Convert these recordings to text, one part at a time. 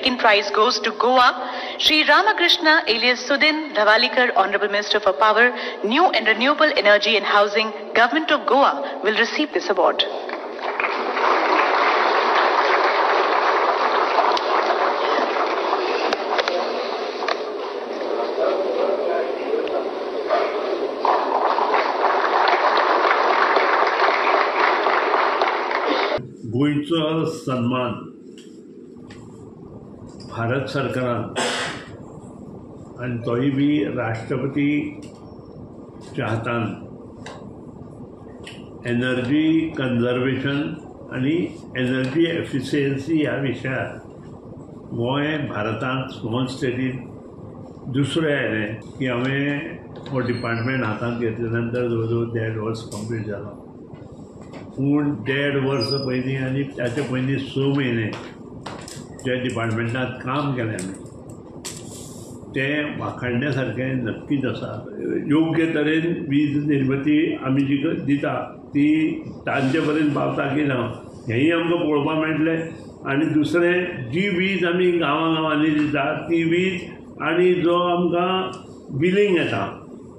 Second prize goes to Goa. Shri Ramakrishna alias Sudin Dhavalikar, Honorable Minister for Power, New and Renewable Energy and Housing, Government of Goa, will receive this award. गोंयचो सन्मान भारत सरकारान आनी तोय बी राष्ट्रपतीच्या हातान energy conservation आनी energy efficiency ह्या विशयार गोंय भारतांत स्मॉल स्टेटीन दुसरें आयलें की हांवें हो डिपार्टमेंट हातांत घेतले नंतर जवळ जवळ 1.5 वर्स कंप्लीट जाला. पूण 1.5 वर्स पयलीं आनी ताचे पयलीं 6 म्हयने ज्या डिपार्टमेंटांत काम केलें आमी तें वाखाणण्या सारकें नक्कीच आसा. योग्य तरेन वीज निर्मिती आमी जी दिता ती तांचे पर्यंत पावता की ना हेंय आमकां पळोवपाक मेळटलें. आनी दुसरें, जी वीज आमी गांवां गांवांनी दिता ती वीज आनी जो आमकां बिलींग येता,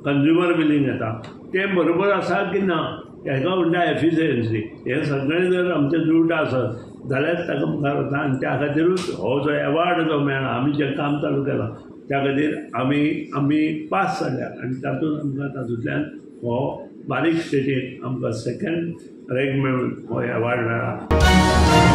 कंज्युमर बिलींग येता, तें बरोबर आसा की ना, हेका म्हणटा एफिशियन्सी. हें सगळें जर आमचें जुळटा आसत जाल्यार ताका मुखार वता. आनी त्या खातीरूच हो जो एवॉर्ड जो मेळ्ळा, आमी जें काम चालू केलां त्या खातीर आमी पास जाल्या आनी तातूंत आमकां तातूंतल्यान हो बारीक स्टेटीन आमकां सेकंड रँक मेळून हो एवॉर्ड मेळ्ळा.